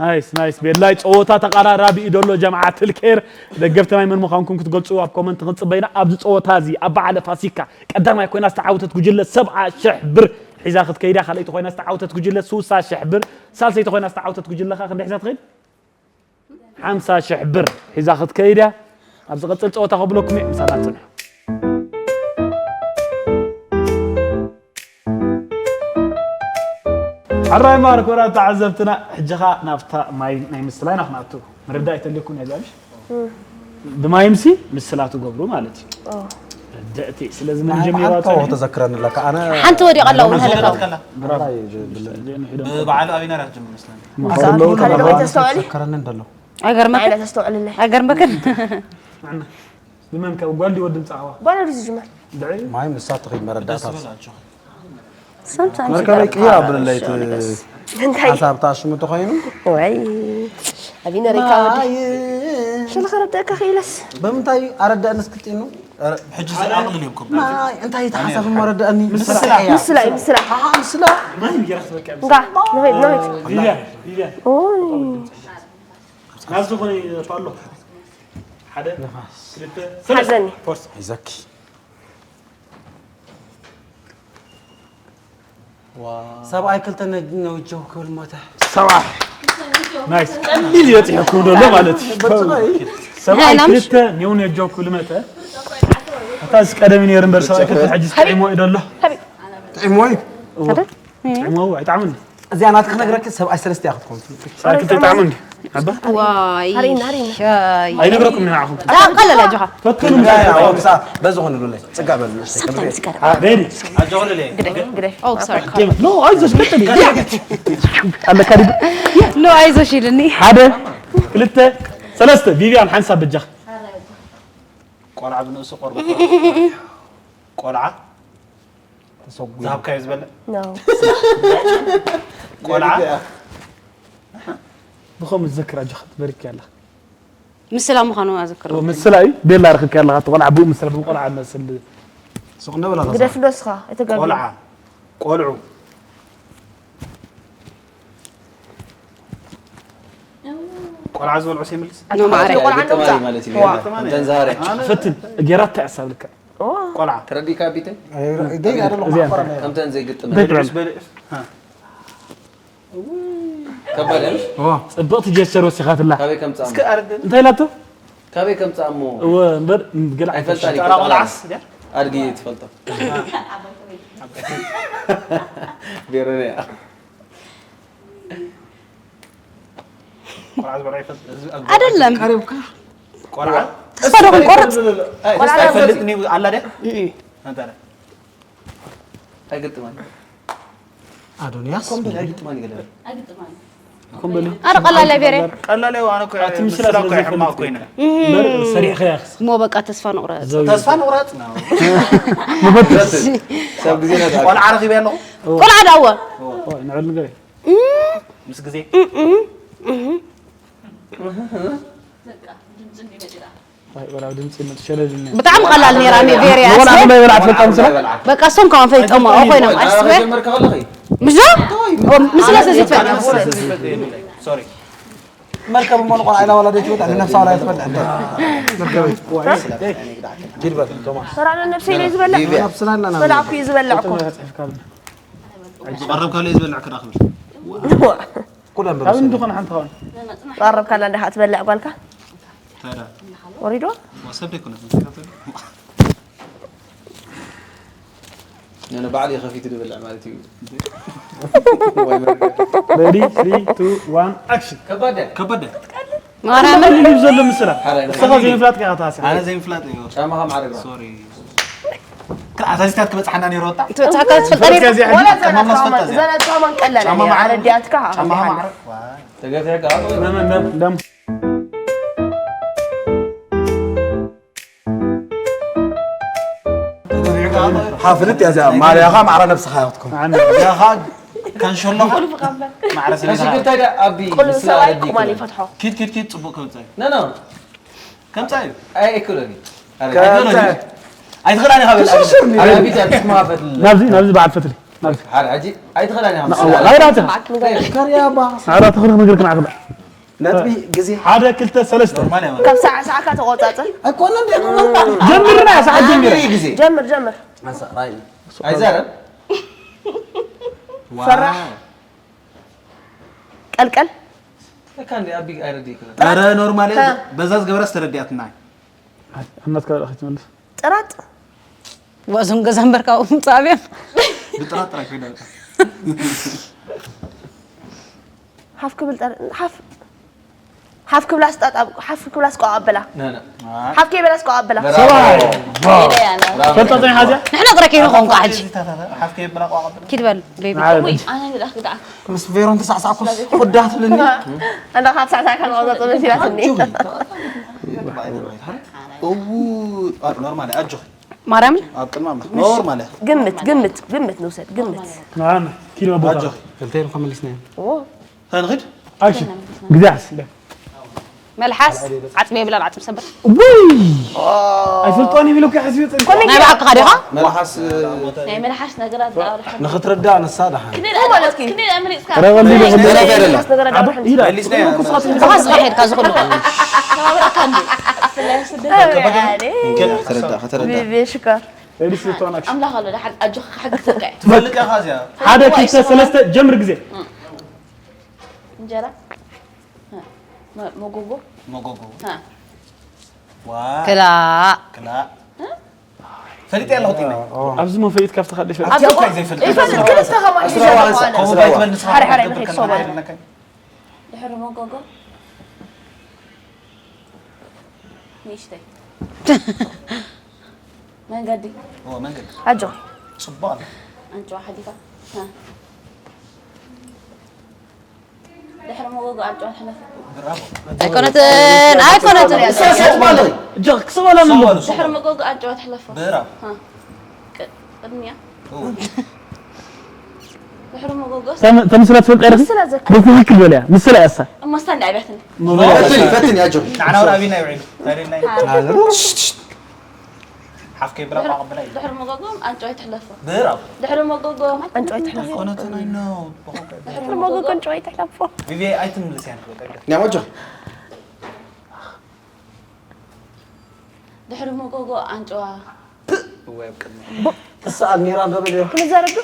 ናይስ ናይስ ቤላይ ጸወታ ተቓራራቢ እዩ ደሎ ጀምዓ ትልኬር ደገፍቲ ናይ መን ምዃንኩም ክትገልጹ ኣብ ኮመንት ክንጽበይና ኣብዚ ጸወታ እዚ ኣብ በዓለ ፋሲካ ቀዳማይ ኮይና ዝተዓወተት ጉጅለ ሰብዓ ሽሕ ብር ሒዛ ክትከይዳ ካልኣይቲ ኮይና ዝተዓወተት ጉጅለ ስሳ ሽሕ ብር ሳልሰይቲ ኮይና ዝተዓወተት ጉጅለ ከ ክንደ ሒዛ ትኸይድ ሓምሳ ሽሕ ብር ሒዛ ክትከይድ እያ ኣብ ዝቐጽል ጸወታ ከብለኩም እየ ምሳና ጽንሑ ሕራይ ማር ኮራ ተዓዘብትና ሕጂ ኸኣ ናብታ ማይ ናይ ምስላ ኢና ክንኣቱ ምርዳእ ይተልየኩም ነዚ ኣብሽ ብማይምሲ ምስላ ትገብሩ ማለት እዩ ረድእቲ ስለዚ መን ጀሚሩ ኣንተ ተዘክረኒ ኣለካ ኣነ ሓንቲ ወዲቕ ኣለዉ ብራይ ብበዓሉ ኣቢና ራት ጀምር መስለኒ ተዘክረኒ እንደሎ ኣይገርመክን ኣይገርመክን ብመን ካብ ጓል ዲወ ድምፃ ኣዋ ጓል ዲዩ ዝጅመር ማይ ምሳ ትኺድ መረዳእታት መርከበይ ቅይር ኣብለለይ ሓሳብ ታሽሙ ተኾይኑ ወይ ኣቢነ ሬካ ወዲ ሽልኸ ረዳእካ ክኢለስ በምንታይ ኣረዳእንስ ክጢኑ ሕጂ ዝኣቕልል እዮም ኮ እንታይ ተሓሳብ መረዳእኒ ምስላ እዩ ምስላ ምስላ እንካ ንኸይድ ንኸይድ ናብ ዝኾነ ፓሎ ሓደ ክልተ ሓዘኒ ይዘኪ ሰብኣይ ክልተ ነውጀው ክብል ሞተ ሰብዓ ናይስ ቀሊል የፅሐኩም ደሎ ማለት እዩ ሰብኣይ ክልተ ኔው ነጀው ክብል መተ ኣታ እዚ ቀደም ነይሩ እምበር ሰብኣይ ክልተ ሕጂ ጥዒሞ እዩ ደሎ ጥዒሞ እዩ ጥዒሞ ኣይጣዕምን እዚኣ ናትክ ክነግረክ ሰብኣይ ሰለስተ እያ ክትኮን ሰብኣይ ክልተ ይጣዕሙ እንዲ ኣባ ዋይ ኣርእና ኣርእና ኣይነግረኩም ንዓኹም ቀለል ኣጆኻ ፈትኑ በዚ ኾንሉለይ ፅጋ በሉ ሬዲ ግደፍ ኦ ሶሪ ኖ ኣይዞሽ ቀጥል ኣለካ ዲ ኖ ኣይዞሽ ኢልኒ ሓደ ክልተ ሰለስተ ቪቪያን ሓንሳብ በጃኻ ቆልዓ ብንእሱ ቆርበ ቆልዓ ዝሃብካዮ ዝበልዕ No ቆልዓ ብኸምኡ ዝዘክር ኣጆኻ ትበርኪ ኣለኻ ምስላ ምዃኑ ኣዘክር ምስላ እዩ ቤላ ርክብኪ ኣለኻ እቲ ቆልዓ ብኡ ምስላ ብቆልዓ መስል ሱቕ እንዳበላ ግደፍ ዶ እስኻ እቲ ገብ ቆልዓ ቆልዑ ቆልዓ ዝበልዑ ይምልስ ኖ ማዕረ ቆልዓ ግጥማሪ ነውፃ ማለት እዩ ዋ ከምተን ዝሃረ ፈትን ጌራ ተዕሳብልካ ቆልዓ ተረዲካ ቢተይ ደይ ኣደለኹ እዚኣ ማዕቆራ ከምተን ዘይግጥመ ደይ ትበል በልዑስ በልዑስ ከባድ እያ ጽብቕቲ ጀስቸር ወሲኻትላ ካበይ ከምፃ እስከ ኣረደን እንታይ ኢላቶ ካበይ ከምፃ እሞ እወ እምበር ገለ ኣይፈልጣን ጨራ ቆልዓስ ድያ ኣድጊ ትፈልጦ ቤሮንያ ቆልዓ ዝበልዑ ይፈልጥ አይደለም ቆልዓ ተስፋ ዶ ክንቆርጥ ኣይፈልጥ ኒ ኣላ ድያ እንታይ ኣይግጥማን ኣዶንያስ ኮምበል ኣይግጥማን ይገለ ኮምበሊ ኣረ ቀላል ቤሬ ቀላል እዩ ኣነ እኮ ኣቲ ምስላ ምስላ እኮ ስለ ይሕማቕ ኮይነ እምበር ሰሪዕ ከያክስ እሞ በቃ ተስፋ ንቑረጽ ተስፋ ንቑረጽ ነው ሰብ ግዜ ነዳ ቆልዓ ረኺበ ኣለኹ ቆልዓ ዳወ ንዕል ንገር ምስ ግዜ ወላ ድምፂ መጥሸለ ድነ ብጣዕሚ ቀላል ነይራ ኒ ቬርያ ወላ ብላይ ወላ ትፈልጣ ምስላ በቃ እሶም ከማን ፈሊጦሞ ኮይኖም ኣስበ ጀመርካ ከለኺ ምሽ ምስላ ስለዚ ትፈልጥ ሶሪ መርከብ እሞ ንቆልዓ ኢላ ወላ ደይትበልዕ ንነፍሳ ወላ ይትበልዕ መርከበይ ኪድ በል ቶማስ ሰራለ ነብሰይ ኢለ ዝበልዕ ነብስና እና በላዕኩ እዩ ዝበልዕ እኮ ዝቐረብካሉ እዩ ዝበልዕ ክዳ ክብል ኩለን ካብ እንድኾነ ሓንቲ ኸውን ቀረብካላ እንዳ ትበልዕ ጓልካ ታዲያ ወሪዶ ወሰብ ደይኮነት ነነ ባዕሉ ከፊቱ ድበልዕ ማለት እዩ ready three two one action ከባድ እያ ከበደ ማርያምን ይብ ዘሎ ምስላ ሓራይ እስኻ ዘይምፍላጥ ከ ታሲ ኣነ ዘይምፍላጥ እዩ ጫማኻ ማዕረግ ሶሪ ኣታዚታት ክበፅሓና ነይሩ ወጣ ትበፅሓካ ትፈልጠ ነይሩ ወላ ዘነትካማን ቀለለ ጫማ ማዕረ- ረዲያትካ ጫማ ማዕረ ተገፊዕካ ደም ሓፍልጥ እያ እዚኣ ማርያኻ ማዕረ ነብስኻ ክትኮን ያኻ ከንሸሎኻ ማዕረ ሰበይታ ሽግርታይ ዳ ኣቢ ቁልብ ምስላ ሰብኣይ ረዲ ቁማል ይፈትሖ ኪድ ኪድ ኪድ ፅቡቅ ከምፃዩ ኖ ኖ ከምፃዩ ኣይ ኣይክእሎን ኣይትኽእላን ኢኻ በል ኣቢት ኣትስማፈል ናብዚ ናብዚ በዓል ፈትሊ ሓደ ሕጂ ኣይትኽእላን ኢኻ ና- ምስላ ኣይራተ ከሪያባ ኣራተ ክነግርክን ኣኽላ ነጥቢ ግዜ ሓደ ክልተ ሰለስተ ኖርማል እያ ማለት ካብ ሰዓ ሰዓካ ተቆፃፅር ኣይኮነን ደቂ ኖርማል ጀምርና ሰዓት ጀሚረ ግዜ ጀምር ጀምር ኣይዛረብ ፈራሕ ቀልቀል ለካ እንዲ ኣቢ ኣይረድእክን ኧረ ኖርማል እያ በዛ ዝገበራ ዝተረዲኣትና እናትካ ዳኣ ክትመልስ ጥራጥ ዋዞም ገዛ እምበርካ ጻብያ ብጥራጥራ ኮይና ሓፍ ክብል ጠር ሓፍ ሓፍ ክብላ ስጣጣ ሓፍ ክብላ ስቆ ኣበላ ናና ሓፍ ከይበላ ስቆ ኣበላ ፈልጣ ፀኒሓ እዚኣ ንሕና ጥረ ከይንኸውን ከዓ ሕጂ ሓፍ ከይበላ ቋቕ ኣበላ ኪድ በል ቤቢ ኣነ ንዳክ ግዳዓት ምስ ቬሮን ተሳዕሳዕኩስ ኹዳ ትብልኒ እንዳ ካብ ሳዕሳዕካ ንቆፃፀ መሲላትኒ ኖርማል ኣጆ ማርያምን ኣብ ቅድማ ኣምላኽ ኖርማል እያ ግምት ግምት ግምት ንውሰድ ግምት ንዓና ኪድ ኣቦታ ኣጆ ክልተይን እኳ መሊስናዮ ተንኽድ ኣክሽን ግዜ ሓስ መልሓስ ዓፅሚ የብላን ዓፅሚ ሰበር ውይ ኣይፈልጦን ይብል እኮ ሓስቢ ፅን ናይ ባዕልካ ዲኻ መልሓስ ናይ መልሓስ ነገራት ዝኣርሐ ንኽትርዳእ ንሳ ደሓን ክንደይ ኣመሪፅካ ረበሊ ደረፍ ኣይደለም ዓባ ኢዳ መሊስናዮ ብኻስ ሄድካ ዝኽእሉ ከባብረካ እንዲ ከተረዳ ከተረዳ ሽኮር ኤዲስ ልትሆን ኣክሽን ኣምላኽ ኣሎ ደሓን ኣጆ ክሕግዘካ እዩ ትፈልጥ ኢኻ እዚኣ ሓደ ክልተ ሰለስተ ጀምር ግዜ እንጀራ መ- መጎጎ መጎጎ ሃ። ዋ ክላእ ክላእ ፈሊጥ ያለኹ ጢመ ኣብዚ መፈይት ካብቲ ካልእ ይፈልጥ ኣብቲ እኳ እዩ ዘይፈልጥ ይፈልጥ ክልተ ከማን ከምኡ ባይትበል ንስኻ ሓደ ሓደ ክትገብር ንኸይድ ከለኻ ሶማል ኣይደለካን። ድሕሪ መጎጎ ንእሽተይ መንገዲ ኦ መንገዲ ኣጆ ጽቡቕ ኣሎ ኣንጭዋ ሓሊፋ ሃ። ድሕሪ መጎጎ ኣንጭዋ ትሕለፍ ብራቮ ኣይኮነትን ኣይኮነትን እጃ ክሰበላ ምሎ ሶበሉ ድሕሪ መጎጎ ኣንጭዋ ትሕለፎ ብራቮ ሃ። ቅ- ቅድሚያ ድሕሪ መጎጎ ተምስላ ትፈልጥ ያለች ምስላ ዘካ ብትክክል በልያ ምስላ ያሳ እሞ ስታ እንዲ ኣብያትኒ ፈትኒ ፈትኒ ኣጆ ንዓና እውን ኣብና ይውዒሉ ታዲያ ናይ ሓፍ ከይብላ ቋቕ ብላ እዩ ድሕሪ መጎጎ ኣንጭዋ ትሕለፎ ብራብ ድሕሪ መጎጎ ኣንጭዋ ይትሕለፎ ኮነተናይ ነው ድሕሪ መጎጎ ኣንጭዋ ይትሕለፎ ቪቪ ኣይትምልስ ያን ክበጠገ ናይ ኣጆ ድሕሪ መጎጎ ኣንጭዋ እወ ኣብ ቅድሚ ትሰኣል ነይራ ገበል እዮ ክንዛረብ ዶ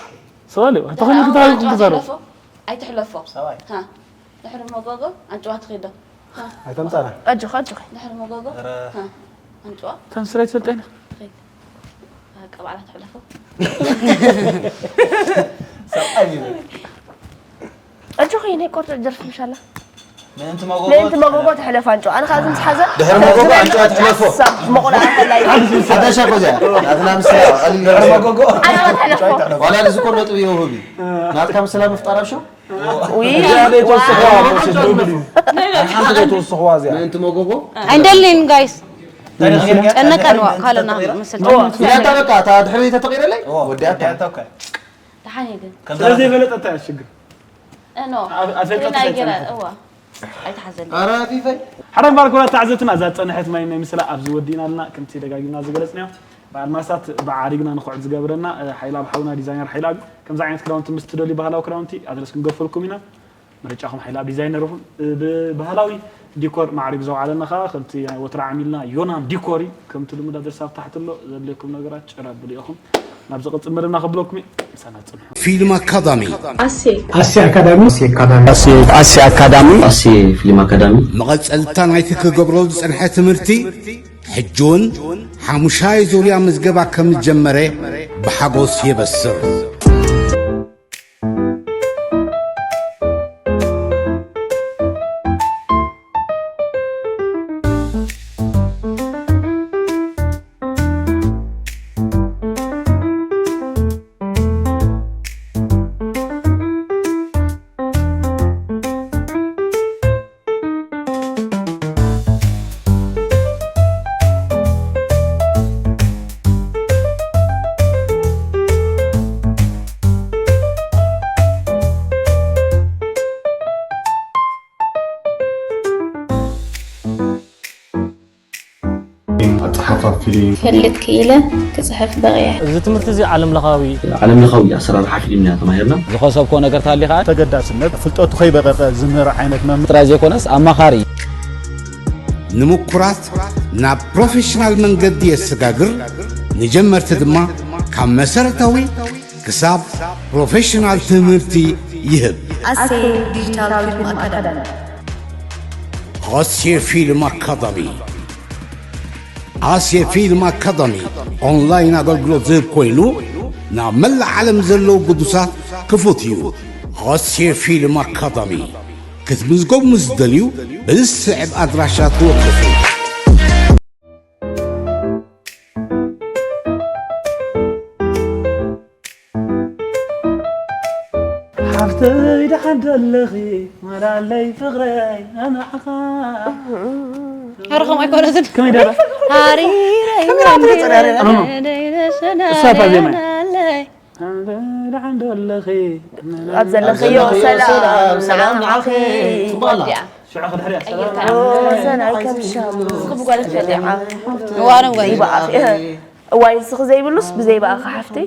ሰዋል እዩ ተኸኒ ክትሃሉ ክትዛረብ ኣይትሕለፎ ሰባይ ሃ ድሕሪ መጎጎ ኣንጭዋ ትኸይዶ ኣይተምጻና ኣጆኻ ኣጆኻ ድሕሪ መጎጎ ኧረ ሃ ኣንጭዋ ተምስላ ይትፈልጠ ኢና ትኸይድ ቀባዕላ ትሕለፎ ሰብኣይ ይብል ኣጆኻ ናይ ቆርጭ ደርፊ ምሻላ ምእንቲ ምእንቲ መጎጎ መጎጎ ትሕለፍ ኣንጭዋ ኣነ ካብዚ ምስ ሓዘ ድሕሪ መጎጎ ኣንጭዋ ትሕለፎ ሳብ መቑላ ከላይ ሓደሻ ኮዚያ ናትና ምስላ ቀሊል ድሕሪ መጎጎ ኣነ ትሕለፎ ዋላ እዚ ኮ ነጥብ ይህብ እዩ ናትካ ምስላ ምፍጣር ኣሾ ውይ ሓንቲ ዶ ትወስኽዋ እዚኣ ምእንቲ መጎጎ ኣይንደልን ጋይስ ጨነቀን ዋ ካልና ምስል ኢላታ በቃ እታ ድሕሪ ተተቂረለይ ወዲያታ ተሓኔ ግን ከምዛ ስለዚ የፈለጠታ እያ ሽግር እኖ ኣፈልጠት ናይ ገለ ኣይጸንሐን። እዋ ኣይተሓዘኒ ኧረ ፊፈይ ሓደ ባር ኩላ ተዓዘብትና እዛ ጸንሐት ማይ ናይ ምስላ ኣብዚ ወዲእና ኣለና ከምቲ ደጋጊምና ዝገለጽናዮ ብኣልማሳት ብዓሪግና ንኹዕት ዝገብረና ሓይላብ ሓውና ዲዛይነር ሓይላብ እዩ ከምዚ ዓይነት ክዳውንቲ ምስ ትደልዩ ባህላዊ ክዳውንቲ ኣድረስ ክንገድፈልኩም ኢና ምርጫኹም ሓይላብ ዲዛይነር ይኹን ብባህላዊ ዲኮር ማዕሪግ ዘውዓለና ከዓ ከምቲ ናይ ወትሪ ዓሚልና ዮናን ዲኮር እዩ ከምቲ ልሙድ ኣድረስ ኣብ ታሕቲ ኣሎ ዘድልየኩም ነገራት ጭር ኣብሉ ኢኹም ናብ ዝቕጽል መደብና ከብለኩም እዩ ምሳና ጽንሑ ፊልም ኣካዳሚ ኣሴ ኣሴ ኣካዳሚ ኣሴ ኣካዳሚ ኣሴ ፊልም ኣካዳሚ መቐጸልታ ናይቲ ክገብሮ ዝጸንሐ ትምህርቲ ሕጂ እውን ሓሙሻይ ዙርያ ምዝገባ ከም ዝጀመረ ብሓጎስ የበስር። ኣጸሓሕፋ ፊልም። ክፈልጥ ክኢለ ክጽሕፍ በቒዐ። እዚ ትምህርቲ እዚ ዓለምለኻዊ። ዓለምለኻዊ ኣሰራርሓ ፊልም ኢና ተማሂርና። ዝኸሰብኮ ነገር ታሊ ኸዓ። ተገዳስነት፣ ፍልጠቱ ከይበቐቐ ዝምህር ዓይነት መምህር። ጥራይ ዘይኮነስ ኣማኻሪ። ንምኩራት ናብ ፕሮፌሽናል መንገዲ የሰጋግር፣ ንጀመርቲ ድማ ካብ መሰረታዊ ክሳብ ፕሮፌሽናል ትምህርቲ ይህብ። ኣሴ ዲጂታል ፊልም ኣካዳሚ። ኣሴ ፊልም ኣካዳሚ። ኣሴ ፊልም ኣካዳሚ ኦንላይን ኣገልግሎት ዝህብ ኮይኑ፣ ናብ መላእ ዓለም ዘለዉ ግዱሳት ክፉት እዩ። ኣሴ ፊልም ኣካዳሚ። ክትምዝገቡ ምስ ትደልዩ፣ ብዝስዕብ ኣድራሻ ተወከሱ። ሓፍተይ ደሓን ደለኺ መላለይ ፍቕረይ ኣናዕኻ ኧረ ከምኡ ኣይኮነትን። ከመይ ደራ ሃሪረይ እሳ እታ ዜማ እያ። ወንድለይ ደሓን ደለኺ ኣብ ዘለኽዮ ሰላም ሰላም ንዓኺ ሽዑ ክድሕርያ ሰላም ሰናይ ከም ሻሙ ዝኽብ ጓል ፈሊዓ እዋኖም ጓል ይበኣኽ እዋይ ንስኺ ዘይብሉስ ብዘይ በኣኻ ሓፍተይ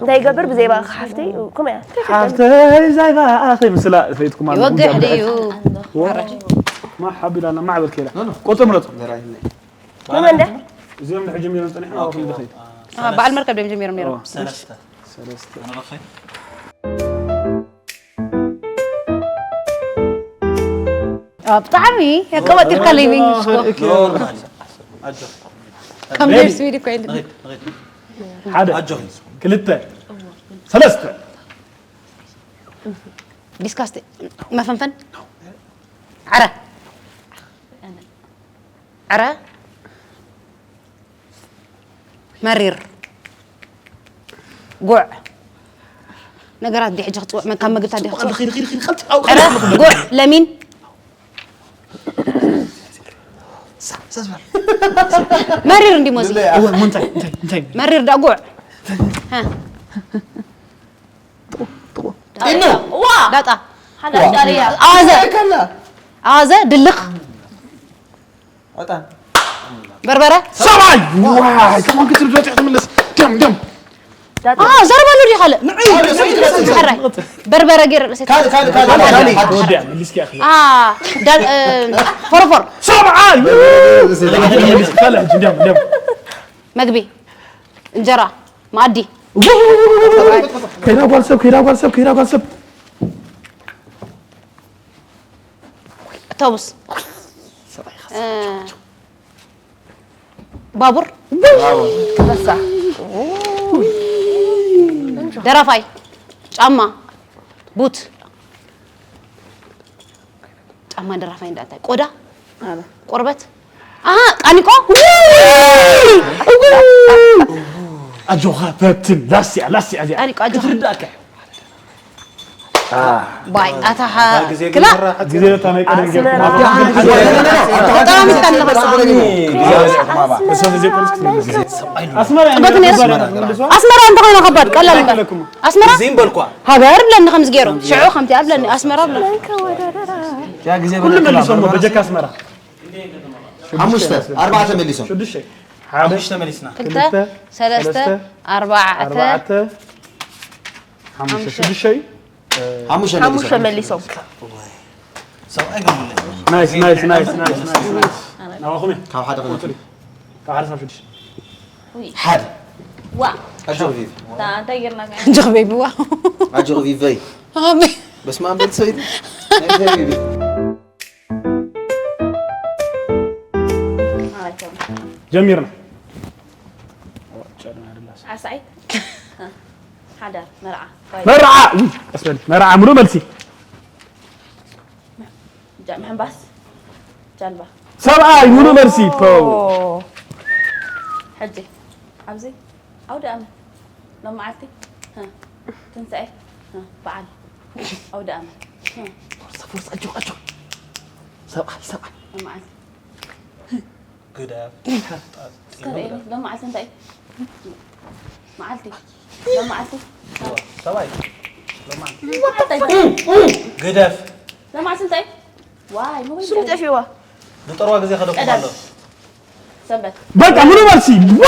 እንታይ ይገብር ብዘይ በኣኻ ሓፍተይ ከምኡ እያ እንታይ ትገብር? ሓፍተይ ዛይባ ኣኺ ምስላ ፈይትኩም ኣሎ ይወግሕ ድዩ ማሓቢላና ማዕበል ከይላ ቁጥር ምረጡ ንመን ደ እዚኦም ንሕጂ ጀሚሮም ጸኒሖም ኣብኹም ዝኸይድ በዓል መርከብ ድዮም ጀሚሮም ነይሮም ሰለስተ ብጣዕሚ የቀበጢርካለይ ብእንግሊሽ እኮ ከም ጀምስ ዊድ እኮ ይል ሓደ ክልተ ሰለስተ ዲስካስት መፈንፈን ዓረ ዓረ መሪር ጉዕ ነገራት ዲ ሕጂ ክፅውዕ መ- ካብ መግብታት ዲ ክፅውዕ ዕረ ጉዕ ለሚን መሪር እንዲ ሞዚ እወ፣ እንታይ እንታይ እንታይ መሪር ዳ ጉዕ ሃ። ዳጣ ኣዋዘ ኣዋዘ ድልኽ በርበረ ሰብኣይ ዋይ ከማን ክትብል በፂሕ ትምለስ ደም ደም ዘረባ ኣሎ ድዩ ካልእ ሕራይ በርበረ ገይረ ርእሰይ ወዲያ መሊስኪ ኣኽሊ ፎረፎር ሰብኣይ ካልእ ሕጂ ደም ደም መግቢ እንጀራ መኣዲ ከይዳ ጓል ሰብ ከይዳ ጓል ሰብ ከይዳ ጓል ሰብ ኣውቶቡስ ባቡር ከሳ ደራፋይ ጫማ ቡት ጫማ ደራፋይ እንዳ እንታይ ቆዳ ቆርበት ኣሃ ቃኒቆ ኣጆኻ ፈትን ላስያ ላስያ እዚኣ ቃኒቆ ኣጆኻ ክትርዳእካ ባይ ኣታሓ ክላ ግዜ ለታ ናይ ቀደም ጌርኩም ተጠማሚትካ ኣለኻ እሶ ግዜ ቆልስ ክትመልስ ኣስመራ በትን የረስ ኣስመራ እንተኾይነ ከባድ ቀላል እምበር ኣስመራ ዚም በልኳ ሃገር ብለኒ ከምዚ ገይሩ ሽዑ ከምቲ ኣብለኒ ኣስመራ ብለኒ ያ ግዜ ኩሉ መሊሶም በጀካ ኣስመራ ሓሙሽተ ኣርባዕተ መሊሶም ሽዱሽተ ሓሙሽተ መሊስና ክልተ ሰለስተ ኣርባዕተ ኣርባዕተ ሓሙሽተ ሽዱሽተ እዩ ሓሙሽተ ሓሙሽተ መሊሶም መሊሶም ሰብኣይ ገሙለይ ናይስ ናይስ ናይስ ናይስ ናይስ ናይስ ናባኹም እየ ካብ ሓደ ክልተ ካብ ሓደ ሳብ ሽዱሽተ ሓደ ዋ ኣጆኺ ቪቭ እንታይ ጌርና ጋር ጀኽበይብዋ ኣጆኺ ቪቭ በይ ኣሜን በስመ ኣብ በል ሰበይቲ ናይ እግዚኣብሔር ቤት ጀሚርና ዓሳዒት ሓዳር መርዓ መርዓ ውይ፣ ቀስ በል። መርዓ ሙሉ መልሲ ምሕንባስ ጃልባ ሰብኣይ ሙሉ መልሲ ፖው ሕጂ ኣብዚ ኣውደ ኣመት ሎም መዓልቲ ህ፣ ትንሳኤ ህ፣ በዓል ኣውደ ኣመት ህ፣ ፎርሳ ፎርሳ ኣጆ ኣጆ ሰብኣይ ሰብኣይ ሎም መዓልቲ ግደፍ እስከ ርእየኒ ሎም መዓልቲ እንታይ እዩ? መዓልቲ ሎም መዓልቲ ሰብኣይ ግደፍ ሎም መዓልቲ እንታይ እዩ? ዋይ ሞባይል ስም ጠፊዋ ዝጠርዋ ግዜ ከደኩም ኣሎ ሰንበት። በቃ ሙሉ መልሲ። ዋ!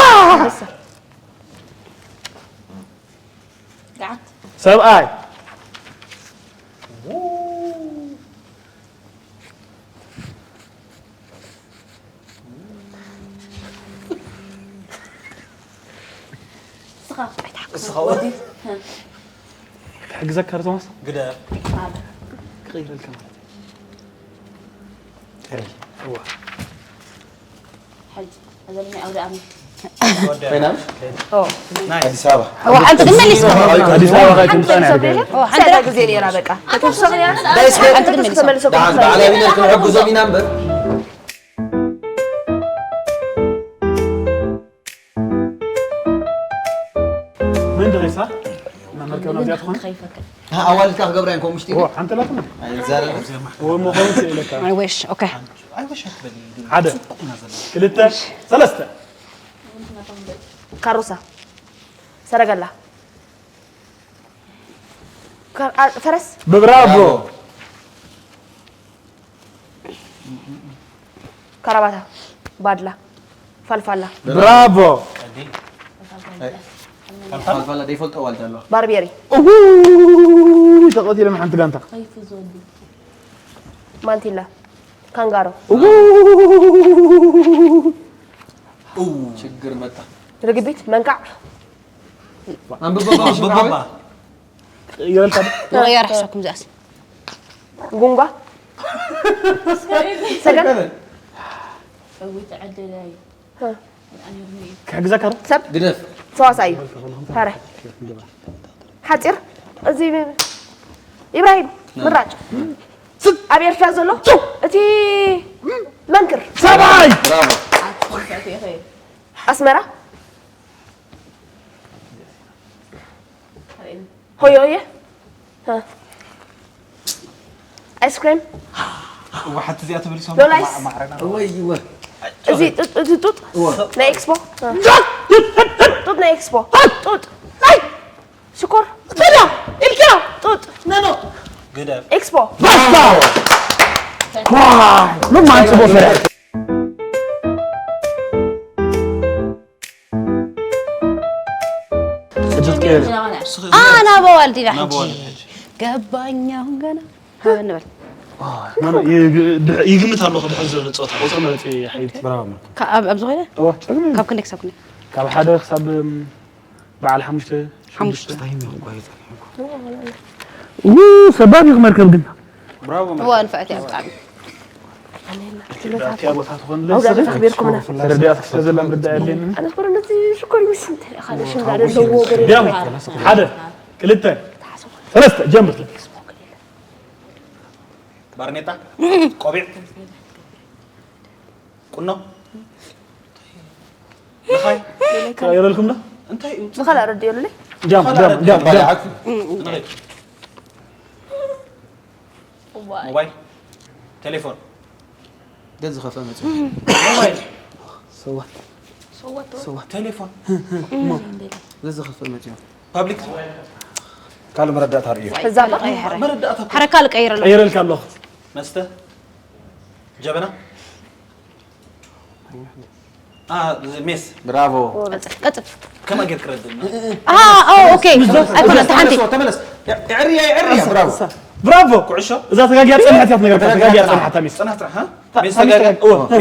ገዓት። ሰብኣይ። ስኻ። እስኻ ወዲ ክሕግዘካ ቶማስ። ግደ ክቕይረልካ ማለት እዩ። ሕጂ እዘን ናይ ኣውደ ኣመት ኮይና ናይ ኣዲስ ኣበባ እዋ ሓንቲ ግን መሊስካ ኣዲስ ኣበባ ካይ ትምፃን ያደገ እዋ ሓንቲ ግዜ ነራ በቃ ተተሰኽያ ዳይስ ሓንቲ ተመልሰኩም በዓል ኣቢነር ክንሕግዞም ኢና እምበር ምን ርኢሳ? መመልከብ ናብዚኣ ትኾን? ከይፈክር ኣዋልድካ ክገብራ እዮም ከምኡ ውሽጢ ኦ፣ ሓንቲ ላትና ዘረብ ወይ መኾኑ ክእለካ I wish okay ኣይወሸክ በሊ ሓደ ክልተ ሰለስተ ካሮሳ ሰረገላ ካ- አ- ፈረስ ብብራቮ ካራባታ ባድላ ፋልፋላ ብራቮ ፋልፋላ ደይፈልጦ ዋልዳ ኣለዋ ባርቤሪ ኡ ተቐቲሎም ሓንቲ ጋንታ ከይፉ ዝወዱ ማንቲላ ካንጋሮ ኡ ችግር መጣ ርግቢት መንካዕ ኣንብበባ ኣንብበባ ይበልካ መቐየር ሕሰኩም ዚኣስ ጉንጓ ሰገን እውይ ተዐደላይ ክሕግዘካ ዶ ሰብ ግደፍ ተዋሳኢ ታረ ሓፂር እዚ ኢብራሂም ምራጭ ኣብ ኤርትራ ዘሎ እቲ መንክር ሰብኣይ ብራቮ ኣስመራ ሆየ ሆየ ኣይስክሬም እዋ ሓንቲ እዚኣ ተመሊሶም ሎላይስ እወ እወ እዚ ጡጥ እዚ ጡጥ ናይ ኤክስፖ ጡጥ ናይ ኤክስፖ ጡጥ ሽኮር ጡጥ ኢልኪያ ጡጥ ግደፍ ኤክስፖ ባስታ ኳይ ምን ማንጽቦ ፈረ ኣና በዋልዲ ዳ ሕጂ ገባኛው ገና ሃበ ንበል ይግምት ኣለኹ ድሕር ዝበለ ፀወታ ቁፅሪ መረፂ ሓይቲ ካብ ኣብዚ ኮይነ ካብ ክንደይ ክሳብ ክንደይ ካብ ሓደ ክሳብ በዓል ሓሙሽተ ሓሙሽተ ሰባብ ኢኹም መርከብ ግን እዋ ንፍዕቲ እያ ብጣዕሚ እቲያ ቦታ ትኾን ኣውዳሚ ተኽቢርኩምና ተረዲኣት ክስተ ዘላ ምርዳእ የድልየኒ ኣነ ስኮረ ነዚ ሽኮር ይምስ እንተ ካልእ ሽም ዘለዎ ገለ ዲያም ሓደ ክልተ ሰለስተ ጀምር ባርኔጣ ቆቢዕ ቁኖ ልኻይ ይረልኩም ዶ እንታይ እዩ ንኻልእ ረድየሉለይ ዲያም ዲያም ዲያም ዲያም ሞባይል ቴሌፎን ገዝ ዝኸፈ መጽ ሞባይል ሰዋት ቴሌፎን ገዝ ዝኸፈ መጽ ፐብሊክ ካልእ መረዳእታ ርእዩ ህዛባ መረዳእታ ሓረካ ልቀይረሉ ቀይረልካ ኣለኹ መስተ ጀበና ሜስ ብራቮ ቀጽል ከመ ጌር ክረድእ ኦኬ ኣይኮነ ተሓንቲ ተመለስ ዕርያ ዕርያ ብራቮ ብራቮ ኩዕሾ እዛ ተጋጊያ ጸንሐት እያ ትነገርካ ተጋጊያ ጸንሐታ ሜስ ጽናሕ ጥራሕ ሜስ ተጋጊያ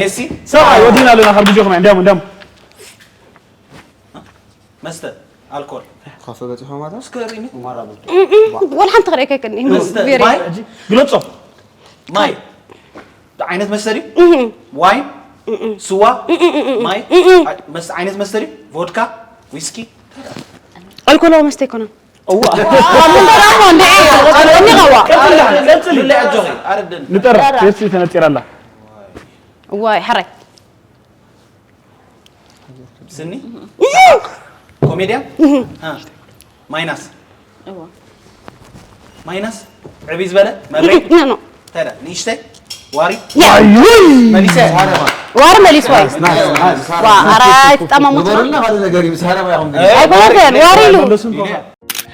ሜሲ ሰብኣይ ወዲና ኣለና ካብ ርጆኹም እንዲያም እንዲያም መስተ ኣልኮል ካፈ በጺሖ ማታ እስከ ሪኒ ወላ ሓንቲ ክርእየካ ይከኒ መስተ ማይ ግለጾ ማይ ዓይነት መስተ ድዩ ዋይን ስዋ ማይ መስ- ዓይነት መስተ ድዩ ቮድካ ዊስኪ ኣልኮላዊ መስተ ኣይኮነን እዋ ምንደራሞ እንደ ቀኒቐዋ ሉላ ኣጆኺ ኣረደን ንጠራ ፔፕሲ ተነጢራ ኣላ እዋይ ሓራይ ስኒ ኮሜድያን ማይናስ ማይናስ ዕብይ ዝበለ መብረይ ኖ እንታይ ዳ ንእሽተይ ዋሪ ያ መሊሰ ዋሪ መሊስ ዋይ ዋ ኣራይ ትጣማሙ ንበሩልና ሓደ ነገር እዩ ምስ ሃረማ ኢኹም ኣይኮነን ዋሪ ኢሉ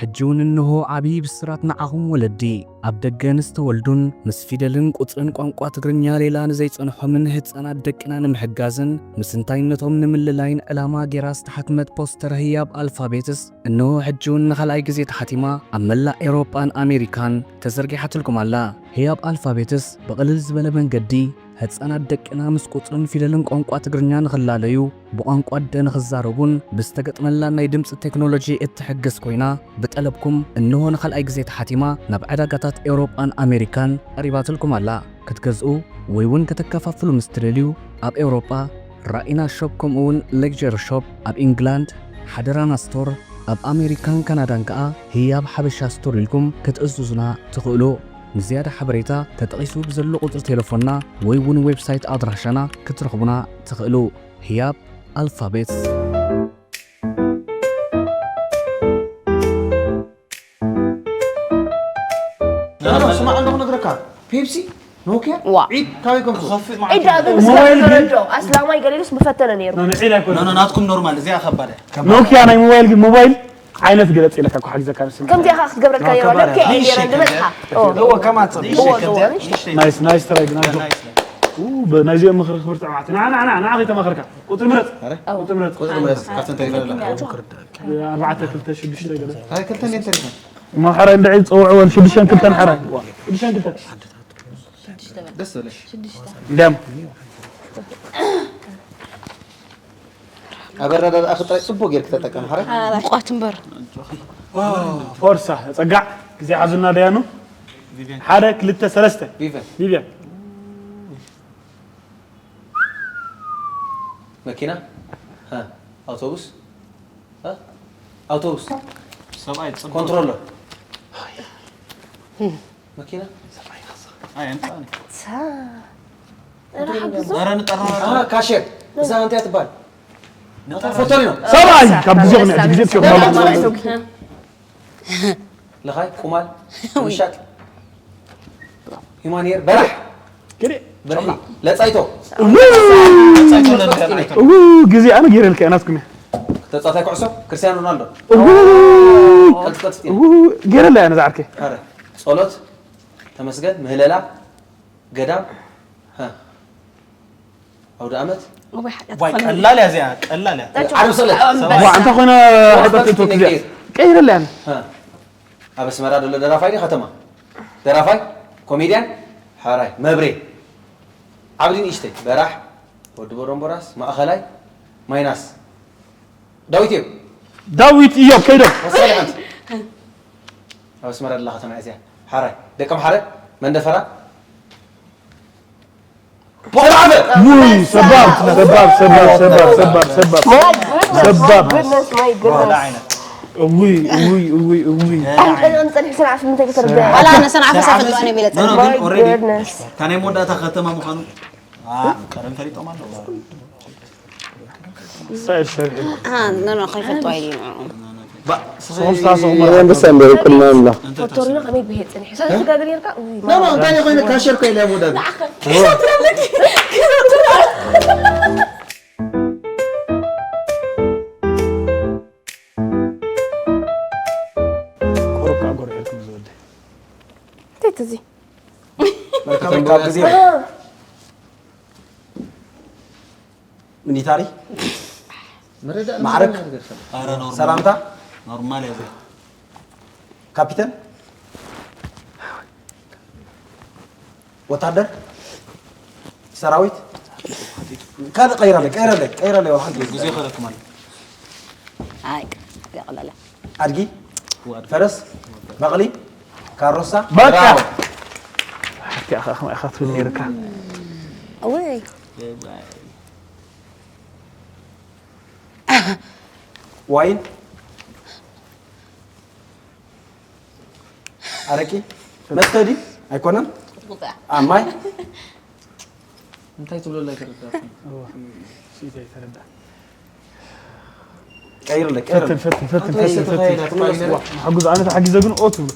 ሕጂ እውን እንሆ ዓብዪ ብስራት ንዓኹም ወለዲ። ኣብ ደገ ንዝተወልዱን ምስ ፊደልን ቁጽርን ቋንቋ ትግርኛ ሌላ ንዘይጸንሖምን ህጻናት ደቅና ንምሕጋዝን ምስ እንታይነቶም ንምልላይን ዕላማ ጌራ ዝተሓትመት ፖስተር ህያብ ኣልፋቤትስ እንሆ ሕጂ እውን ንኻልኣይ ግዜ ተሓቲማ ኣብ መላእ ኤውሮጳን ኣሜሪካን ተዘርጊሓትልኩም ኣላ። ህያብ ኣልፋቤትስ ብቕልል ዝበለ መንገዲ ህጻናት ደቅና ምስ ቁጽርን ፊደልን ቋንቋ ትግርኛ ንኽላለዩ፣ ብቋንቋ ኣደ ንኽዛረቡን ብዝተገጥመላ ናይ ድምጺ ቴክኖሎጂ እትሕግዝ ኮይና፣ ብጠለብኩም እንሆ ንኻልኣይ ግዜ ተሓቲማ ናብ ዕዳጋታት ኤውሮጳን ኣሜሪካን ቀሪባትልኩም ኣላ። ክትገዝኡ ወይ እውን ከተከፋፍሉ ምስ ትደልዩ፣ ኣብ ኤውሮጳ ራኢና ሾፕ ከምኡ እውን ሌክጀሪ ሾፕ፣ ኣብ ኢንግላንድ ሓደራና ስቶር፣ ኣብ ኣሜሪካን ካናዳን ከኣ ህያብ ሓበሻ ስቶር ኢልኩም ክትእዝዙና ትኽእሉ። ንዝያዳ ሓበሬታ ተጠቒሱ ብዘሎ ቁጽሪ ቴሌፎንና ወይ እውን ዌብሳይት ኣድራሻና ክትረኽቡና ትኽእሉ። ህያብ ኣልፋቤትስ። ስማዕ፣ እንደኹ ነግረካ፣ ፔፕሲ፣ ኖኪያ፣ ዋ። ዒድ ካበይ ከም ትኸፍእ ዒድ ኣብ ሞባይል ግን ተረድኦ፣ ኣስላማይ ገሊሉስ ምፈተነ ነይሩ። ኖ፣ ኖ፣ ዒድ ኣይኮነን። ኖ፣ ኖ፣ ናትኩም ኖርማል፣ እዚኣ ከባድ እያ። ኖኪያ ናይ ሞባይል ግን ሞባይል ዓይነት ግለጽ ኢለካ እኮ ሓጊዘካ ንስኒ። ከምዚኣ ከኣ ክትገብረልካ ነይራ፣ ኖ፣ ነኪኣ ከባድ እያ። እያ ነይራ፣ ንመጽሓ። ኦ፣ ንእሽተይ ኦ፣ ከምዚኣ፣ ኦ፣ ንእሽተይ ንእሽተይ ኦ፣ ከምዚኣ፣ ኦ፣ ንእሽተይ። ናይስ፣ ናይስ ትራይ ግን፣ ናይስ። ናይስ። ኡ፣ በ-፣ ናይዚኦም ምኽሪ ክብርቲ ኣርባዕተ። ንዓ፣ ንዓ፣ ንዓ፣ ንዓ ከይተማኸርካ። ቁጽሪ ምረጽ። ኣረ? ኦ። ቁጽሪ ምረጽ። ቁጽሪ ምረጽ። ካብተን ተሪፈ ዘላ። ኣርባዕተ፣ ክልተ፣ ሽዱሽተ ገለ። ኣይ፣ ክልተን እየን ተሪፈን። እሞ ሓራይ እንድዒ ዝጸውዕወን ሽዱሽተን ክልተን ሓራይ። ሽዱሽተን ክልተን። ደስ ዝብለሽ። እንዲያም። ኣብ ኣረዳድኣኺ ጥራይ ጽቡቕ ጌርኪ ተጠቀሚ፣ ሓራይ። ምቋት እምበር። ፎርሳ፣ ጸጋዕ፣ ግዜ ሓዙና ደያኑ። ሓደ፣ ክልተ፣ ሰለስተ። ቪቨን። ቪቨን። መኪና? ሃ፣ ኣውቶቡስ? ሃ? ኣውቶቡስ? ሰብኣይ ጽቡቕ። ኮንትሮለር? መኪና? ኣይ፣ ኣምጻእኒ። ሳ-፣ ኧረ፣ ሓግዞ። ኧረ፣ ንጠራረግ። ኣሃ፣ ካሽየር። እዛ እንታይ ትበሃል? ንጠራረግ። ፎቶሪኖ። ሰብኣይ፣ ካብ ግዜ ኮነ፣ ግዜ ትሸፍኖ። ለኻይ፣ ቁማል፣ ምሻጥ፣ ሂማንየር፣ በራሕ፣ ግደ። ብርሒ፣ ለጻይቶ። እዉ፣ ለጻይቶ ለንደን ኣይቶ። እዉ፣ ግዜ ኣነ ገይረልካ እየ፣ ናትኩም እየ። ተጻዋታይ ኩዕሶ፣ ክርስቲያኖ ሮናልዶ። እዉ። ቀልጢ፣ ቀልጢ። እዉ፣ ገይረላ እየ፣ ነዛ ዓርከይ። ኣረ፣ ጸሎት፣ ተመስገን፣ ምህለላ፣ ገዳም፣ ሃ። ኣውደ ኣመት? እዋይ፣ ሓጢኣት ዋይ፣ ትኾነኒ። ቀላል እያ እዚኣ፣ ቀላል እያ። ናቸው። ዓርቢ ሰለት። ኣንበሳ። ዋ፣ እንተ ኾነ ወርቂ ሓጢኣት ትወክ እዚኣ። ነጌር። ቀይረላ እያ። ሃ። ኣብ ኣስመራ ዘሎ ደራፋይ ድዩ ከተማ? ደራፋይ? ኮሜድያን? ሓራይ። መብሬ። ዓብዲ ንእሽተይ። በራሕ። ወዲ ቦሮምቦራስ። ማእኸላይ። ማይናስ። ዳዊት እዩ። ዳዊት እዮብ ከይዶም። ወሳኝ ሓንቲ። ኣብ ኣስመራ ደላ ከተማ እያ እዚኣ። ሓራይ። ደቀምሓረ። መንደፈራ። ፖርዓበ። ውይ፣ ሰባብ፣ ሰባብ፣ ሰባብ፣ ሰባብ፣ ሰባብ፣ ሰባብ። My goodness, my goodness። እውይ፣ እውይ፣ እውይ፣ እውይ። ኣንተ-፣ ኣንተ-፣ ሰንዓ ስምንተይ ክተርደ። ዋላ ኣነ ሰንዓ ፈሳ ፈልጦ ኣነ ቤለ ኖ፣ ኖ፣ ግን My already goodness። እታ ናይ መወዳእታ ከተማ ምዃኑ፣ አ፣ ቀደም ፈሊጦም ኣለዉ። ሳይድ ሸርሒ። አ፣ ኖ፣ ኖ፣ ከይፈልጡ ኣይደልዩ ንዕኦም። ባ-፣ ሶስታ ሰው መራ። ወንድ ሰንደር ቅድመ ምላ። ፎቶሪኖ ከመይ ብሄድ ጽኒሕ? ሰለስተ ጋገር ነርካ? ውይ፣ ኖ፣ ኖ፣ ማማ። እንታይ ኮይኑ ካሸር ኮይለ ወዳድ? ንዓኸ። ቆረብካ ጎርዒ ኢልኩም ዝወደ። እንታይ ትዚ? መልካም ካብ ግዜ። ኣሃ። ሚሊታሪ? መረዳእ ማዕረግ? ነገር ሰላም። ኣረ ኖርማል። ሰላምታ? ኖርማል ያዘ። ካፒተን? ወታደር? ሰራዊት? ካልእ ቀይረለይ፣ ቀይረለይ፣ ቀይረለይ፣ ወሓት ግዜ። ግዜ ከለኩም ኣሎ። ኣይ፣ ዘቕለለ። ኣድጊ? ወኣድጊ። ፈረስ? በቕሊ? ካሮሳ? በቃ! ብራቮ። ሓፍቲ ኢኻ፣ ከመይ ኢኻ ትብል ነይርካ? እወይ። ዋይን? ኣረቂ? መስተ ድዩ? ኣይኮነን? ቁጣ። ኣ፣ ማይ? እንታይ ትብሎ ኣላ ኣይተረዳእኩን። እዋ፣ ስኢት ኣይተረዳእ። ቀይርለይ፣ ቀይርለይ። ፈትን፣ ፈትን፣ ፈትን፣ ኣንተ ፈትን፣ ፈትን። ተኻይዳ፣ ተኻይዳ። ዋ፣ ሓጉዝ፣ ኣነ ተሓጊዘ ግን ኦ ትብሉ።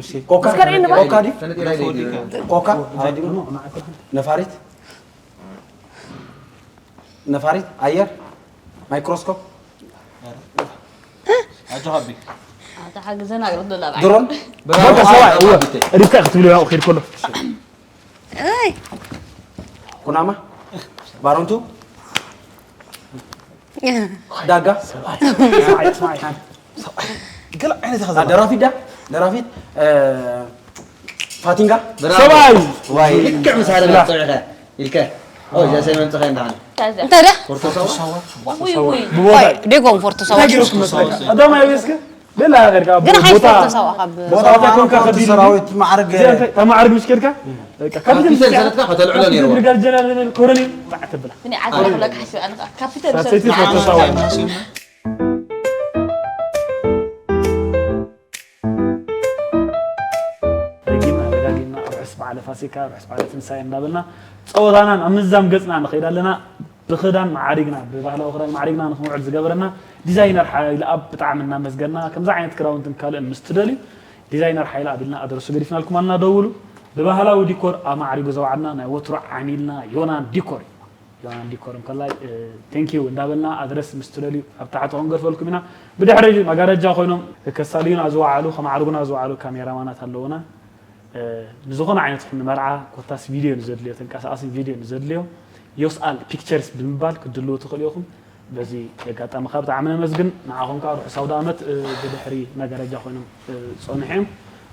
እሺ። ኮካ? እስከ ርእየኒ ባዕሉ። ኮካ ድዩ? ተነጢራ ኢለ ኢለ። ኮካ? ኖ፣ ኖ፣ ኖ፣ ኣይኮነን። ነፋሪት? ነፋሪት፣ ኣየር፣ ማይክሮስኮፕ። ኣጆኻ ኣቢ። ተሓግዘና ግርዶ ላብዓ ድሮን በቃ ሰብኣይ እወ ሪብካ ክትብሉ ያው ኺድ ከሎ ኣይ ኩናማ ባሮንቱ ዳጋ ሰብኣይ ሰብኣይ ገለ ዓይነት ኢኻ ዘባ ደራፊት ዳ ደራፊት እ፣ ፋቲንጋ ሰብኣይ ዋይ ልክዕ ምሳሌ መፅዕኸ ኢልከ እዛ ሰይ መምፅኸ እንዳሓን ታዛ እንታይ ዳ ኮርቶሳዋ ውይ ውይ ብቦታ ደጎም ፎርቶ ሰባ እንታይ ገይሩኩም መስለካ ቀዳማይ ኣበስከ ደላ ገርካ ግን ሓይሽ ቦታ ፎርቶ ሰባ ካብ ቦታ ቦታ ኮንካ ከቢድ ሰራዊት ማዕረግ እዚኣ እንታይ ተማዕርግ ምስ ከድካ በቃ ካብ ካፒተን ሰለትካ ከተልዕሎ ነይርዋ ብርጋድ ጀነራል ኮረኔል በዓ ተብላ ብናይ ዓዲ ክብለካ ሓሲበ ኣነ ከዓ ካፒተን ሳሰይቲ ሰለትካ ፎርቶ ሰባ ደጊምና ደጋጊምና ርሑስ በዓለ ፋሲካ ርሑስ በዓለ ትንሳኤ እንዳበልና ፀወታና ናብ ምዛም ገፅና ንኸይድ ኣለና። ብኽዳን ማዓሪግና ብባህላዊ ክዳን ማዓሪግና ንኽንውዕል ዝገበረና ዲዛይነር ሓይለኣብ ብጣዕሚ እናመስገና። ከምዚ ዓይነት ክዳውንትን ካልእን ምስ ትደልዩ ዲዛይነር ሓይለኣብ ኢልና ኣድረሱ ገዲፍናልኩም ኣና ደውሉ። ብባህላዊ ዲኮር ኣማዕሪጉ ዘውዓልና ናይ ወትሩ ዓሚልና ዮናን ዲኮር እዩ። ዮናን ዲኮር እንከላይ ቴንኪዩ እንዳበልና ኣድረስ ምስ ትደልዩ ኣብ ታሕቲ ክንገድፈልኩም ኢና። ብድሕሪ መጋረጃ ኮይኖም ከሳልዩና ዝወዓሉ ከማዕርጉና ዝወዓሉ ካሜራማናት ኣለውና። ንዝኾነ ዓይነት ይኹን ንመርዓ ኮታስ ቪድዮ ንዘድልዮ ተንቀሳቓሲ ቪድዮ ንዘድልዮ ዮስኣል ፒክቸርስ ብምባል ክትድልዉ ትኽእሉ ኢኹም። በዚ ኣጋጣሚ ካብ ብጣዕሚ ነመስግን። ንዓኹም ከዓ ርሑስ ኣውደ ዓመት። ብድሕሪ መጋረጃ ኮይኖም ዝፀንሑ እዮም።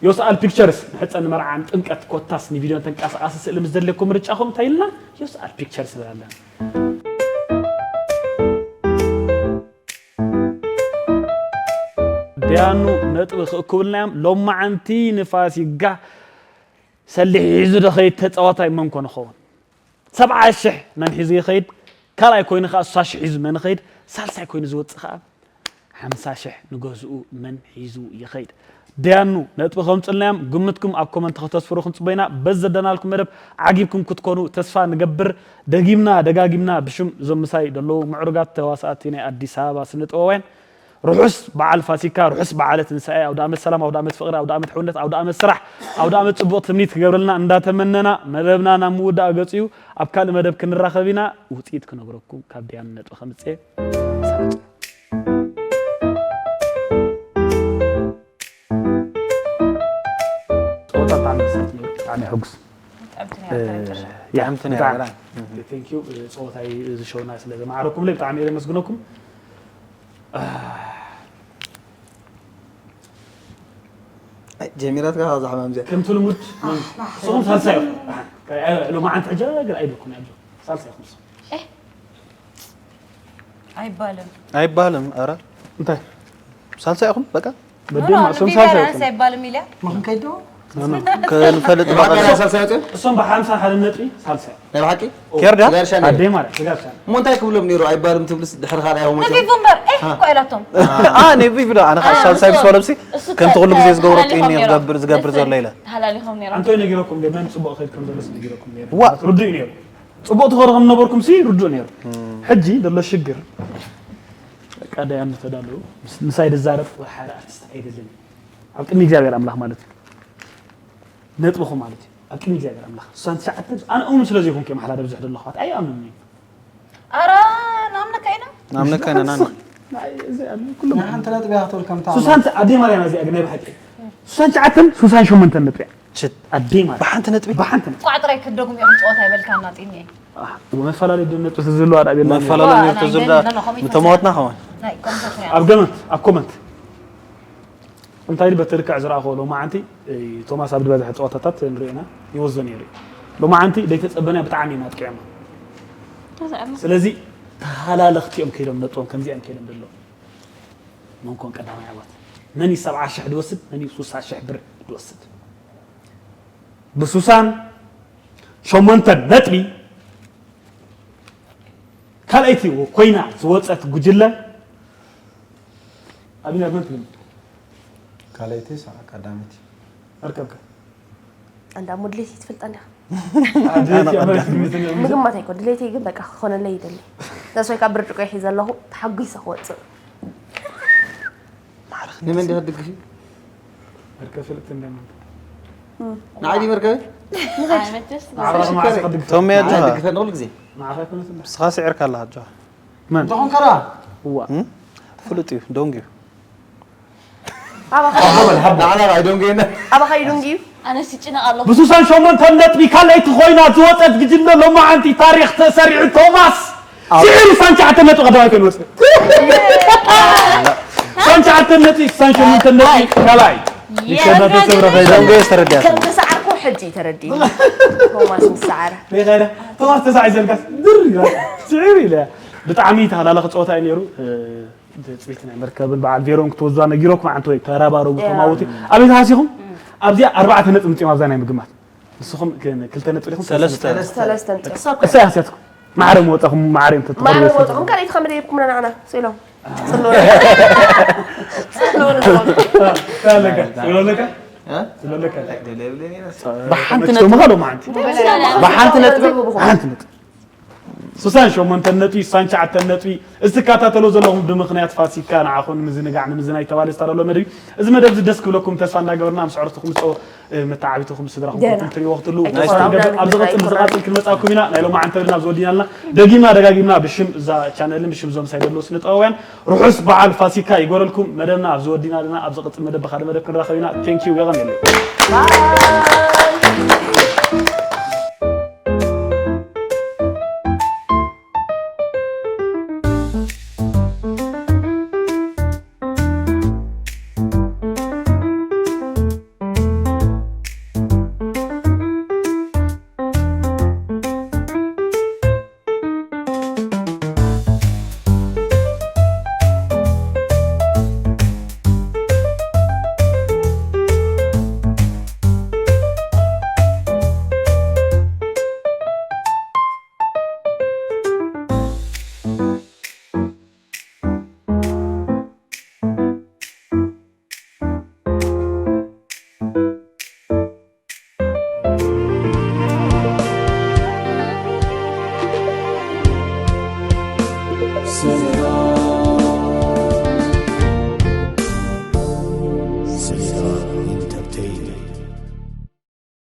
ዮስኣል ፒክቸርስ ንሕፀ ንመርዓ ንጥምቀት ኮታስ ንቪድዮን ተንቀሳቓሲ ስእሊ ምስ ዘድልየኩም ምርጫኹም እንታይ ኢልና ዮስኣል ፒክቸርስ ንብል ኣለና። ዲያኑ ነጥቢ ክእክብልና እዮም። ሎማዓንቲ ንፋሲጋ ሰሊሕ ሒዙ ዶ ኸይድ ተፃዋታይ መን ኮን ይኸውን? ሰብዓ ሽሕ መን ሒዙ ይኸይድ? ካልኣይ ኮይኑ ከዓ ስሳ ሽሕ ሒዙ መን ይኸይድ? ሳልሳይ ኮይኑ ዝወፅእ ከዓ ሓምሳ ሽሕ ንገዝኡ መን ሒዙ ይኸይድ? ደያኑ ነጥቢ ከምፅልና እዮም። ግምትኩም ኣብ ኮመንት ከተስፍሩ ክንፅበይና በዚ ዘዳናልኩም መደብ ዓጊብኩም ክትኮኑ ተስፋ ንገብር። ደጊምና ደጋጊምና ብሽም እዞም ምሳይ ዘለዉ ምዕሩጋት ተዋሳእቲ ናይ ኣዲስ ኣበባ ስነ ጥበባውያን ርሑስ በዓል ፋሲካ፣ ርሑስ በዓለ ትንሳኤ፣ ኣውደ ዓመት ሰላም፣ ኣውደ ዓመት ፍቕሪ፣ ኣውደ ዓመት ሕውነት፣ ኣውደ ዓመት ስራሕ፣ ኣውደ ዓመት ፅቡቕ ትምኒት ክገብረልና እንዳተመነና መደብና ናብ ምውዳእ ገፁ እዩ። ኣብ ካልእ መደብ ክንራኸብ ኢና። ውፅኢት ክነግረኩም ካብ ደያኑ ነጥቢ ከምፅእ እየ። ፀወታ ብጣዕሚ ደስ ዝብል ነይሩ። ብጣዕሚ የሐጉስ። ብጣዕሚ ትንያው ያ፣ ጥዕምቲ ናይ ብጣዕሚ። ኣበራ Thank you፣ ፀወታይ እዚ ሸውና ስለ ዘማዕረኩምለይ ብጣዕሚ እየ ዘመስግነኩም። ጀሚራትካ ካብ ዛሕማም እዚኣ ከምቲ ልሙድ ንስኹም ሳልሳይ ኢኹም። ሎማዓንቲ ሕጂ ግን ኣይብልኩም እየ፣ ሳልሳይ ኢኹም ንስኹም። ኣይባልም ኣይባልም። ኣረ እንታይ ሳልሳይ ኢኹም በቃ በዴማ እሶም ሳልሳይ ኢኹም። ኣይባልም ኢልያ ምኽንከይዶ ክንፈልጥ ብሓቂ በቐል ሳልሳይ ወፅኦም እሶም ብሓምሳ ሓደ ነጥቢ ሳልሳይ። ናይ ብሓቂ ኦ፣ ኬርዳ ጋርሻ ኣደይ ማለት ጋርሻ። እሞ እንታይ ክብሎም ነይሩ ኣይባልም ትብልስ ድሕሪ ካልኣይ ሆሞ ነፊፉ እምበር ኤህ እኮ ኢላቶም ኣ ነቢ ብዶ ኣነ ካብ ሳልሳይ ምስ ወለብሲ ከምቲ ኩሉ ግዜ ዝገብሮ ጥይኒ ዝገብር ዝገብር ዘሎ ኢለ ተሃላሊኾም ነይሮም ኣንቶይ ነጊረኩም ግን መን ፅቡቕ ከይድ ከም ዘለስ ነጊረኩም ነይሩ። ዋ። ርዱእ እዩ ነይሩ። ፅቡቕ ትኸዱ ከም ነበርኩም ሲ ርዱእ ነይሩ። ሕጂ ዘሎ ሽግር በቃ ዳያኑ ተዳለዉ ምስ- ምሳይ ድዛረብ ወይ ሓደ ኣርቲስት ኣይደልን ኣብ ቅድሚ እግዚኣብሔር ኣምላኽ ማለት እዩ። ነጥብኹም ማለት እዩ ኣብ ቅድሚ እግዚኣብሔር ኣምላኽ ስሳን ትሽዓተ ኣነ እሙን ስለ ዘይኮንኩ እዮም ሓላደ ብዙሕ ዘለኹ ኣይ ኣምኑኒ ኣረ ናምነካ ኢና ናምነካ ኢና ናና ኩሎም ሓንቲ ነጥቢ እያ ክትብል ከምታ ስሳን ኣደይ ማርያም እዚኣ ግን ናይ ብሓቂ ስሳን ትሽዓተን ስሳን ሸሞንተን ነጥቢ እያ። ሽት ኣደይ ማርያም ብሓንቲ ነጥቢ ብሓንቲ ነጥቢ ቋዕ ጥራይ ክደጉም ኢኹም ፀወታ ይበልካና ጢኒ መፈላለዩ ድነጡ ዝህሉ ኣዳብ የለን። መፈላለዩ ዋ፣ ነርቶ ናይ ዝብዳ ደን ነኖ ኸመይ ንተመወትና ኸማን ናይ ኮምሰት ኣብ ገመት ኣብ ኮመንት እንታይ ኢሉ በቲ ልክዕ ዝረኣኽዎ ሎማዓንቲ ቶማስ ኣብ ዝበዝሐ ፀወታታት ንሪኦ ኢና ይወዞ ነይሩ እዩ። ሎማዓንቲ ደይተፀበና ብጣዕሚ ኢና ኣጥቂዖማ። ስለዚ ተሃላለኽቲ እዮም ከይዶም ነጥቦም ከምዚኦም ከይዶም ዘለዉ መንኮን ቀዳማይ ዓወት መን እዩ ሰብዓ ሽሕ ድወስድ መን እዩ ሱሳ ሽሕ ብር ድወስድ ብሱሳን ሸሞንተ ነጥቢ ካልኣይቲ ኮይና ዝወፀት ጉጅለ ኣቢና መን ትብል ካልኣይቲ ሰዓ ቀዳመይቲ ኣርከብካ ኣንዳ እሞ ድሌት ትፈልጣ እንዲኻ ኣድለይቲ ኣመልክት ምግማት ኣይኮ ድሌተይ ግን በቃ ክኾነለይ ይደሊ ዛስወይ ካብ ብርጭቆ ይሒ ዘለኹ ተሓጒሰ ክወፅእ ንመን ዲኻ ትድግፊ ኣርከብ ፍልጥቲ እንደምን ንዓዲ መርከቢ ንዓኻ መዓስ ከድግፍ ቶም ያጅኻ ንዓዲ ግፈ ንኩሉ ግዜ ንዓኻ ይኮነት እንዳ ስኻ ስዒርካ ኣላ ኣጆኻ መን እንተኾን ከራ እዋ ፍሉጥ እዩ ደንግ እዩ ኣባኻ ንዓና ኣይዶንገየና ኣባኻ ይዱንጊ እዩ። ኣነ ስጭነቕ ኣለኹ። ብሱሳን ሸሞንተን ነጥቢ ካልኣይቲ ኮይና ዝወፀት ግጅለ ሎማዓንቲ ታሪክ ተሰሪዑ ቶማስ ስዒሩ ሳን ሸዓተ ነጥቢ ቀዳማይ ኮይኑ ወፅእ ሳን ሸዓተ ነጥቢ ሳን ሸሞንተ ነጥቢ ካልኣይ ይከና ተሰብረ ከይዳ ደንገ ዝተረድያ ከም ተሰዓርኩ ሕጂ ተረዲ ቶማስ ምስ ሰዓረ ከይዳ ቶማስ ተሳዒ ዘልካስ ድር ይላል ስዒሩ ኢለ ብጣዕሚ ተሃላላኺ ፀወታ እዩ ነይሩ ትፅቢት ናይ መርከብን በዓል ቬሮን ክትወዝዋ ነጊሮኩም ዓንተ ወይ ተረባረቡ ተማውቲ ኣበይ ተሃሲኹም ኣብዚኣ ኣርባዕተ ነጥቢ ምፅኦም ኣብዛ ናይ ምግማት ንስኹም ክልተ ነጥቢ ዲኹም ሰለስተ ሰለስተ ነጥቢ እሳ ሃስያትኩም ማዕረ መወፃኹም ማዕረ እዮም ማዕረ ተተኸርቡ ወፅኹም ካልኣይቲ ከም ደይብኩምና ንዓና ስኢሎም ኣለካ ስለለካ ስለለካ ብሓንቲ ነጥቢ ምኻዶ ማዓንቲ ብሓንቲ ነጥቢ ሓንቲ ነጥቢ ስሳን ሸሞንተን ነጥቢ ስሳን ትሽዓተን ነጥቢ እዚ ትከታተሎ ዘለኹም ብምኽንያት ፋሲካ ንዓኹም ንምዝንጋዕ ንምዝናይ ተባለ ዝተዳለወ መደብ እዩ። እዚ መደብ እዚ ደስ ክብለኩም ተስፋ እንዳገበርና ምስ ዕርትኹም ዝፀወ መተዓቢትኹም ስድራኹም ደህና። ኩንትም ትሪእዎ ክትህልዉ ኣይተስፋ ተስፋ ንገብር። እንዳገበርና ኣብ ዝቐፅል ኣይተስፋ ዝቐፅል ክንመፅኣኩም ኢና። ናይ ሎማዓንቲ መደብና ኣብዚ ወዲና ኣለና። ደጊምና ደጋጊምና ብሽም እዛ ቻነልን ብሽም እዞም ሳይ ዘለዉ ስነ ጥበባውያን ርሑስ በዓል ፋሲካ ይጎረልኩም። መደብና ኣብዚ ወዲና ኣለና። ኣብ ዝቐፅል መደብ ብካልእ መደብ ክንራኸብ ኢና። ቴንኪዩ የቐንየለይ።